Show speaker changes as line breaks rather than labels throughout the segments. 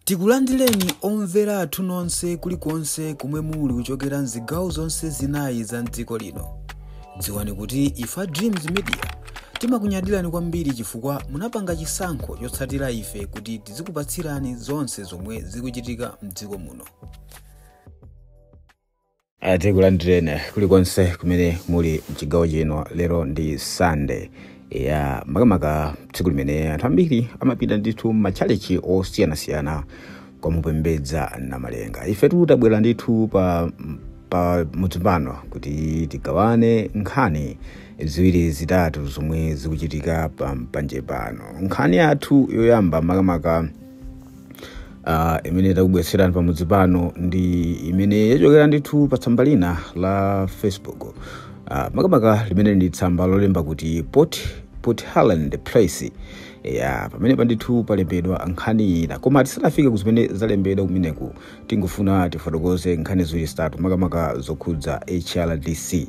Tikulandireni omvera athu nonse kulikonse kumwe muli kuchokera mzigawo zonse zinayi za mdziko lino. Dziwani kuti ife Dreams Media timakunyadirani kwambiri chifukwa munapanga chisankho chotsatira ife kuti tizikupatsirani zonse zomwe zikuchitika mdziko muno. Tikulandireni kulikonse kumene muli mchigawo chino. Lero ndi Sunday ya makamaka tsiku limene anthu ambiri amapita ndithu matchalichi osiyanasiyana kwamupembedza Namalenga. Ife tabwera ndithu pa mudzi pano kuti tigawane nkhani ziwiri zitatu zomwe zikuchitika pa mpanje pano. Nkhani yathu yoyamba makamaka imene takubweretserani pamudzi pano ndi imene yachokera ndithu pa tsamba lina la Facebook, makamaka limene ndi tsamba lolemba kuti Port Hedland Place. Ya, pamene pandithu palembedwa nkhani ina, koma tisanafike ku zimene zalembedwa kumeneku, tingofuna tifotokoze nkhani ziwiri zitatu makamaka zokhudza HRDC.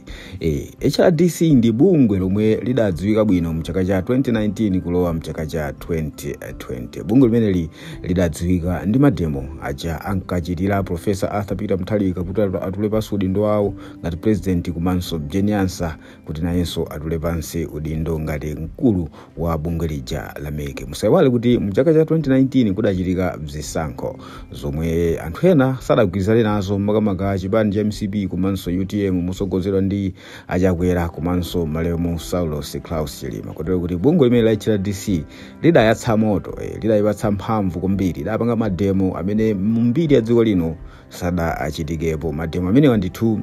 HRDC ndi bungwe lomwe lidadziwika bwino mchaka cha 2019 kulowa mchaka cha 2020. Bungwe limeneli lidadziwika ndi mademo aja ankachitira Professor Arthur Peter Mutharika kuti atule pansi udindo wawo ngati president, komanso Jane Ansah kuti nayenso atule pansi udindo ngati mkulu wa bungwe lija la MEC. Musaiwale kuti mchaka cha 2019 kudachitika zisankho zomwe anthu ena sadagwirizane nazo, makamaka chipani cha MCP komanso UTM motsogozedwa ndi Achakwera komanso malemu Saulos Klaus Chilima, kotero kuti bungwe limene la HRDC lidayatsa moto, lidayipatsa mphamvu kwambiri, lidapanga mademo amene mbiri ya dziko lino sadachitikepo. Mademo amenewa ndithu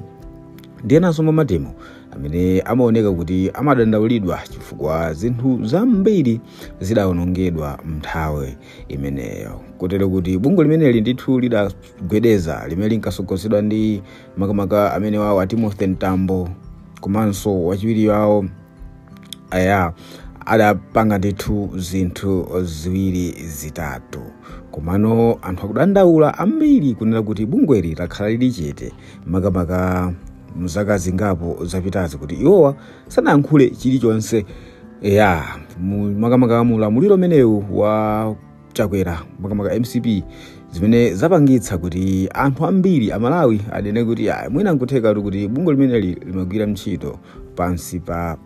ndi enanso mwa mademo amene amaoneka kuti amadandaulidwa chifukwa zinthu zambiri zidawonongedwa mnthawi imeneyo, kotero kuti bungwe limeneli ndithu lidagwedeza, limene linkasogozedwa ndi makamaka amene wawo a Timothy Mtambo komanso wachiwiri wawo aya, adapanga ndithu zinthu ziwiri zitatu. Komano anthu akudandaula ambiri kunena kuti bungweli lakhala lili chete makamaka mzaka zingapo zapitazi, kuti iwowa sanayankhule chilichonse ya makamaka mulamuliro umenewu wa Chakwera, makamaka MCP, zimene zapangitsa kuti anthu ambiri Amalawi anene kuti mwina nkutheka kuti bungwe limeneli limagwira ntchito pansi pa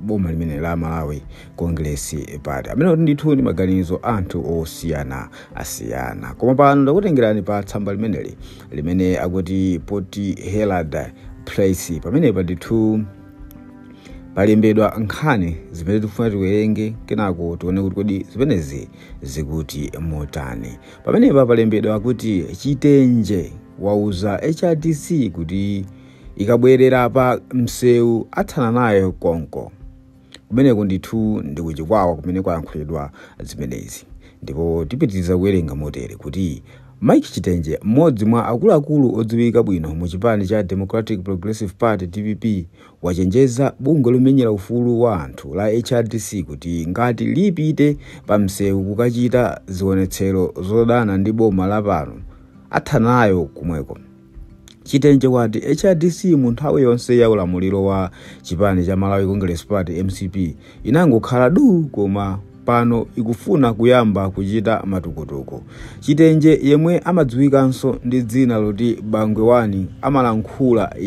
boma limene la Malawi Congress Party. Amene ndithu ndi maganizo anthu osiyana asiyana. Koma pano ndakutengerani pa tsamba limeneli limene akuti Port Herald Place. Pamenepa ndithu palembedwa nkhani zimene tikufuna tiwerenge, kenako tione kuti kodi zimenezi zikuti motani. Pamenepa palembedwa kuti Chitenje wauza HRDC kuti ikabwerera pa msewu athana nayo konko. Kumeneko ndithu ndi kuchikwawa kumene kwayankhulidwa zimenezi, ndipo tipitiriza kuwerenga motere kuti Mike Chitenje, mmodzi mwa akuluakulu odziwika bwino mu chipani cha Democratic Progressive Party DPP, wachenjeza bungwe lomenyera ufulu wa anthu la HRDC kuti ngati lipite pa msewu kukachita zionetsero zodana ndi boma lapano, athana nayo kumweko. Chitenje wati HRDC mu nthawi yonse ya ulamuliro wa chipani cha Malawi Congress Party MCP inangokhala du, koma pano ikufuna kuyamba kuchita matukutuku. Chitenje, yemwe amadziwikanso ndi dzina loti Bangwe 1, amayankhula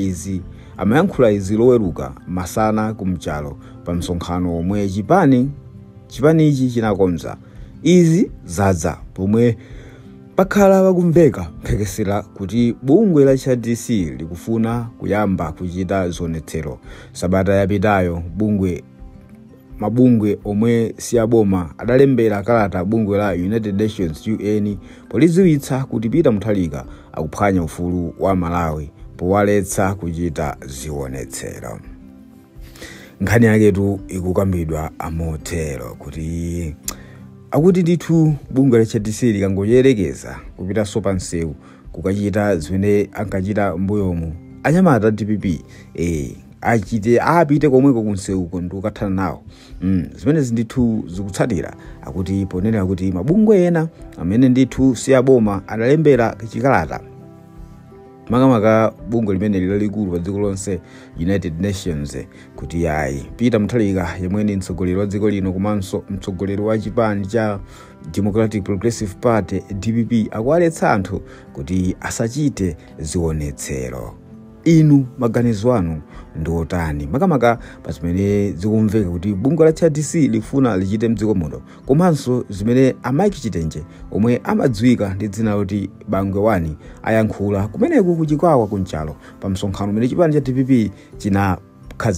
izi Loweruka masana kumchalo pa msonkhano omwe chipanichi chinakonza. Izi zadza pomwe pakhala pakumveka mphekesera kuti bungwe la HRDC likufuna kuyamba kuchita zionetsero. Sabata yapitayo mabungwe omwe si aboma adalembera kalata bungwe la United Nations UN polidziwitsa kuti Peter Mutharika akuphwanya ufulu wa Malawi powaletsa kuchita zionetsero. Nkhani yaketu ikukambidwa amotero kuti akuti ndithu bungwe la HRDC likangoyerekeza kupitanso pa msewu kukachita zimene ankachita mbuyomu anyamata DPP, achite apite komweko kunsewuko ndi kukathana nawo. Zimenezi ndithu zikutsatira akuti ponena kuti mabungwe ena amene ndithu si aboma adalembera chikalata Makamaka bungwe limene lalikulu pa dziko lonse, United Nations, kuti ayi, Peter Mutharika yemwe ndi mtsogoleri wa dziko lino komanso mtsogoleri wa chipani cha Democratic Progressive Party, DPP, akuwaletsa anthu kuti asachite zionetsero. Inu maganizo anu ndi otani makamaka pa zimene zikumveka kuti bungwe la HRDC lifuna lichite mdziko muno, komanso zimene a Mike Chitenje omwe amadziwika ndi dzina loti Bangwe 1 ayankhula kumeneku kuchikwawa kunchalo pa msonkhano umene chipani cha DPP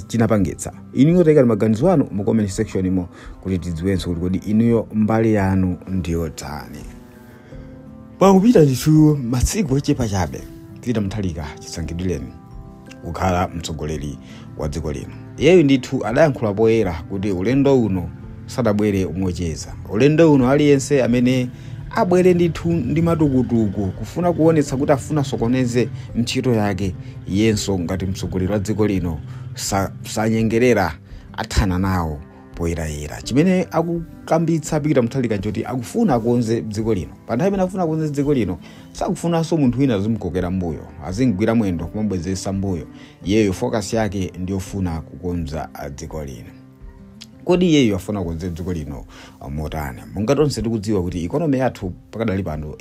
chinapangitsa? Inuyo tayikani maganizo anu mu comment section imo kuti tidziwenso kuti kodi inuyo mbali yanu ndiyotani. Pakupita ndithu masiku ochepa chabe Peter Mutharika chisankhidwireni kukhala mtsogoleri wa dziko lino, iyeyu ndithu adayankhula poyera kuti ulendo uno sadabwere mocheza. Ulendo uno aliyense amene abwere ndithu ndi matukutuku kufuna kuonetsa kuti afuna sokoneze ntchito yake, iyenso ngati mtsogoleri wa dziko lino sanyengerera, athana nawo poyerayera. Chimene akukambitsa Peter Mutharika nchoti akufuna akonze dziko lino. Pa nthawi imene akufuna akonze dziko lino, sakufunanso munthu wina azimukokera mbuyo, azimgwira mwendo kumabwezesa mbuyo. Iyeyo focus yake ndiyofuna kukonza dziko lino. Kodi iyeyo afuna kukonza dziko lino motani? Monga tonse tikudziwa kuti economy yathu pakadali pano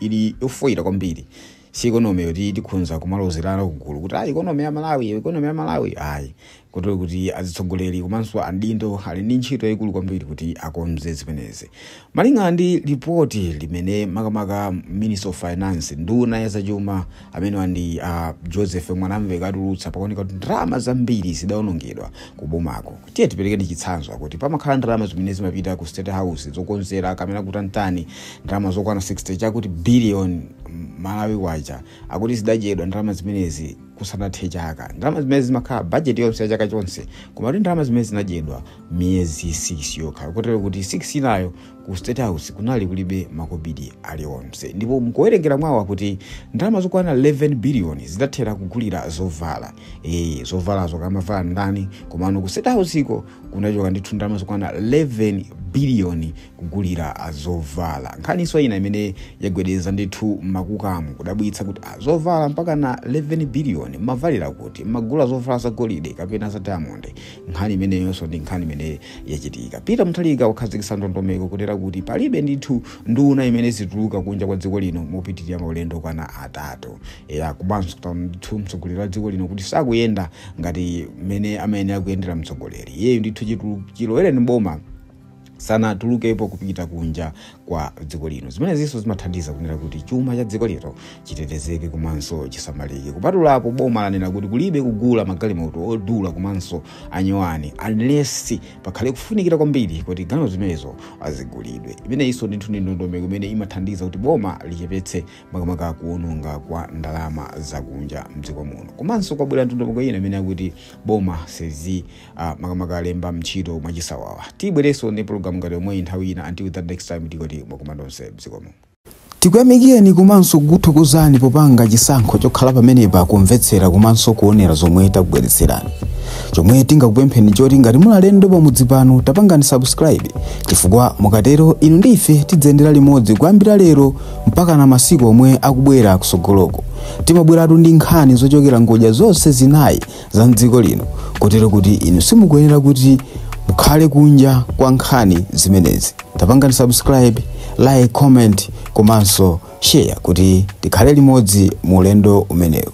ili yofoyira kwambiri. Si economy yoti tikhonza kumalozerana kugulu kuti ayi, economy ya Malawi, economy ya Malawi, ayi. Kotero kuti azitsogoleri komanso adindo ali ndi ntchito yayikulu kwambiri kuti akonze zimenezi. Malingana ndi ripoti limene makamaka Minister of Finance, nduna ya zachuma amene ndi Joseph Mwanamveka atulutsa, pakuoneka kuti ndalama zambiri zidawonongedwa kubomako. Tiye tipereke ndi chitsanzo kuti pamakhala ndalama zimene zimapita ku State House zokonzera kamena kutantani, ndalama zokwana 60 chakuti billion Malawi kwacha. Akuti zidadyedwa ndalama zimenezi kusanathe chaka. Ndalama zimene zimakhala budget yonse ya chaka chonse, koma kuti ndalama zimene zinadyedwa miyezi 6 yokha, kotero kuti 6 inayo ku State House kunali kulibe makobidi aliwonse. Ndipo mkuwerengera mwawo kuti ndalama zokwana 11 billion zidathera kugulira zovala. Zovalazo kamavala ndani? Komano ku State House iko kunachoka ndithu ndalama zokwana 11 billion kugulira zovala. Nkhaniso ina imene yagwedeza ndithu makukamu, kudabwitsa kuti zovala mpaka na 11 billion mavalira kuti magula zovala za golide kapena za diamond? Nkhani imeneyonso ndi nkhani imene yachitika. Peter Mutharika wakhazikitsa ndondomeko kutera kuti palibe ndithu nduna imene zituluka kunja kwa dziko lino mopitirira maulendo kwana 3. Ya komanso ndithu mtsogoleri wa dziko lino kuti sakuyenda ngati mmene amayenera kuyendera mtsogoleri. Iyeyu ndithu chilowereni boma sanatulukepo kupita kunja kwa dziko lino. Zimenezinso zimathandiza kunena kuti chuma cha dziko lino chitetezeke komanso chisamalike. Kupatulapo, boma lanena kuti kulibe kugula magalimoto odula komanso anyowani unless pakhale kufunikira kwambiri kuti galimoto zimenezo azigulidwe. Imeneyinso ndithu ndi ndondomeko imene imathandiza kuti boma lichepetse makamaka kuwononga kwa ndalama zakunja mdziko muno. Komanso kwabwera ndondomeko ina imene akuti boma sezi makamaka alemba ntchito mwachisawawa. Tibwerenso ndi program ngati yomweyi nthawi ina. Until that next time, tikoti mwakoma nonse mdziko muno. Tikuyamikeni komanso kukuthokozani popanga chisankho chokhala pamenepa kumvetsera komanso kuonera zomwe takubweretserani. Chomwe tingakupempheni choti ngati muli alendo pamudzi pano, tapangani subscribe, chifukwa mukatero inu ndi ife tidzayendera limodzi kuyambira lero mpaka na masiku omwe akubwera kusogoloko. Timabweratu ndi nkhani zochokera ngodya zonse zinayi za mdziko lino, kotero kuti inu simukuyenera kuti mukhale kunja kwa nkhani zimenezi. Tapangani subscribe, like, comment komanso share kuti tikhale limodzi mu ulendo umenewu.